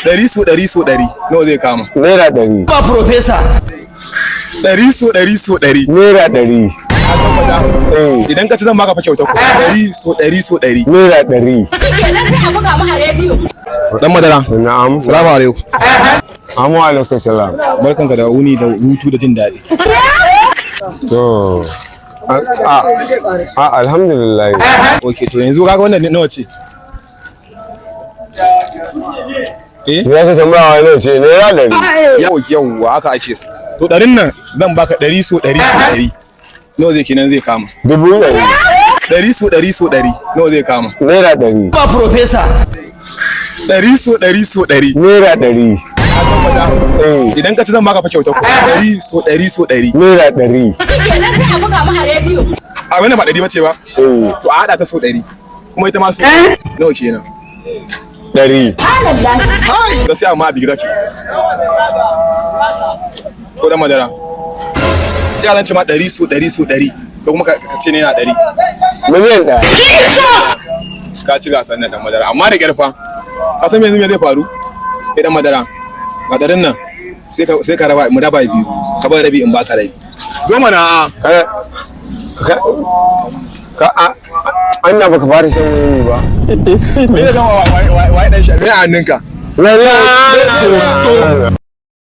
Ɗari so ɗari so ɗari nawa zai kama? ₦100. Ba profesa. Ɗari so ɗari so ɗari. ₦100. Eh. Idan ka ci, zan baka fa kyauta ko. Ɗari so ɗari so ɗari. ₦100. Kenan sai a buga mu a rediyo. Dan madara. Na'am. Salamu alaikum. Amu alaikum salam. Barkanka da wuni da hutu da jin daɗi. To. A alhamdulillah. Ok, to yanzu kaga wannan nawa ce? Eh? Ya ka tambaya wani ce ₦100. Yau yauwa, haka ake so. To, ɗarin nan zan baka ɗari so ɗari so ɗari. Nawa zai kenan zai kama? 100,000. Ɗari so ɗari so ɗari nawa zai kama? ₦100. Ba profesa. Ɗari so ɗari so ɗari. ₦100. Eh. Idan ka ci, zan baka fa kyauta ko. Ɗari so ɗari so ɗari. ₦100. Kenan sai a buga mu a rediyo. A wannan ba ɗari bace ba? Eh. To, a haɗa ta so ɗari. Kuma ita ma so nawa kenan? 100. Gaskiya amma a bigi zaki. Ko dan madara. Ce zan ce ma ɗari so ɗari so ɗari. Ko kuma ka ce ₦100. 1,000,000. Ka ci gasar nan, dan madara, amma da ƙyar fa. Ka san yanzu me zai faru? Eh, dan madara, ga ɗarin nan, sai ka raba, mu raba biyu, ka bar rabi in baka rabi. Zo mana a. Kana ka ka a anya baka fara shan wuri ba. Me ne gama wai dan shi me a hannunka? La la.